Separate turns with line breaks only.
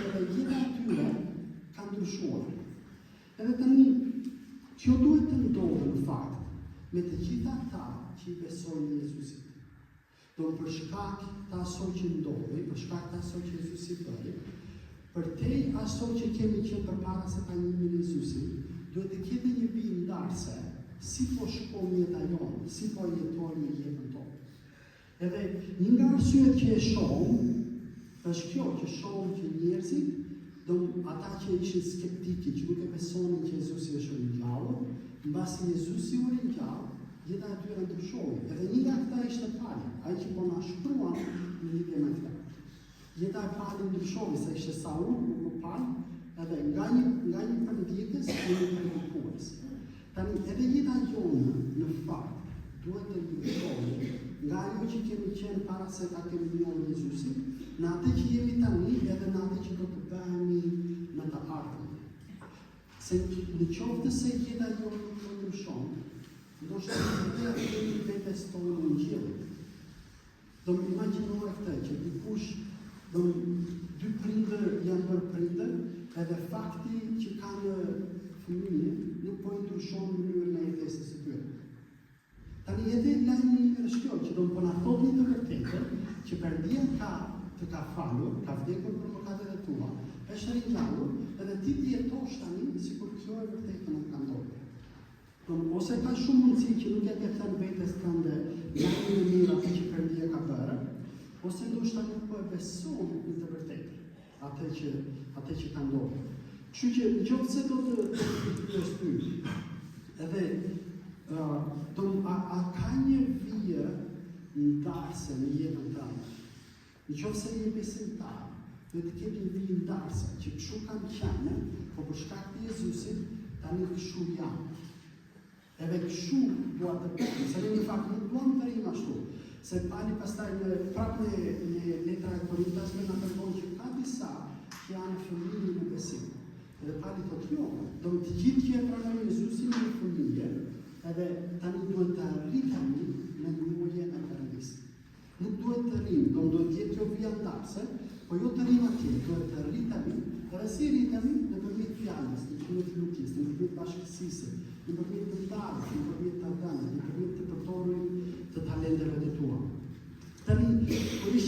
Edhe jeta e tyre ka ndryshuar. Edhe tani, kjo duhet të ndodhë në fakt me të gjithë ata që i besojnë Jezusit. Do për shkak të asaj që ndodhi, për shkak të asaj që Jezusi bëri, përtej asaj që kemi qenë përpara se ta njihnim Jezusin, duhet të ketë një vijë ndarëse si po shkon jeta jonë, si po jetojmë jetën tonë. Edhe një nga arsyet që e shohim është kjo që shohim që njerëzit, do ata që ishin skeptikë, që nuk e besonin që Jezusi është ringjallur, mbasi Jezusi u ringjall, jeta e tyre ndryshoi. Edhe një nga këta ishte Pali, ai që po na shkruan në lidhje me këtë. Jeta e Palit ndryshoi, se ishte Saul, u bë Pal, edhe nga një nga një përndjekës në një predikues. Tani edhe jeta jonë në fakt duhet të ndryshojë nga ajo që kemi qenë para se ta kemi njohur Jezusin, në atë që jemi tani edhe në atë që do të bëhemi në të ardhmen. Se në qoftë se jeta jonë nuk ndryshon, ndoshta nuk do t'ia themi vetes tonë ungjillin. Do më imagjinoje këtë që dikush, do dy prindër janë bërë prindër, edhe fakti që kanë fëmijë nuk po i ndryshon mënyrën e jetesës së tyre. Tani edhe lajmi i mirë është kjo, që do më po na thotë një të vërtetë, që Perëndia ka të ka falur, ka vdekur për mëkatet e tua, është ringjallur, edhe ti të jetosh tani sikur kjo e vërtetë nuk ka ndodhur. Ose ka shumë mundësi që nuk ja ke thënë vetes tënde lajmin e mirë atë që Perëndia ka bërë, ose ndoshta nuk po e beson në të vërtetë atë që atë që ka ndodhur. Kështu që në qoftë se do të do të të pyes ty, edhe uh, do a, a ka një vijë ndarëse në jetën tënde? Në qoftë se je besimtar, duhet të ketë një vijë ndarëse, që kështu kam qenë, po për shkak të Jezusit, tani kështu jam. Edhe kështu dua të bëhem, se ne në fakt nuk duam të rrimë ashtu. Se Pali pastaj në prapë në, në letra e Korintasve na tregon që ka disa që janë fëmijë në besim. Edhe Pali thotë jo, do të gjithë që e pranojnë Jezusin janë fëmijë, edhe tani duhet të rritemi në njohjen e Perëndisë. Nuk duhet të rrimë, do duhet të jetë kjo vija ndarëse, po jo të rrimë atje, duhet të rritemi, edhe si rritemi nëpërmjet fjalës, nëpërmjet lutjes, nëpërmjet bashkësisë, nëpërmjet të ndarjes, nëpërmjet të dhënës, nëpërmjet të përdorurit të talenteve të tua. Tani, kur isha.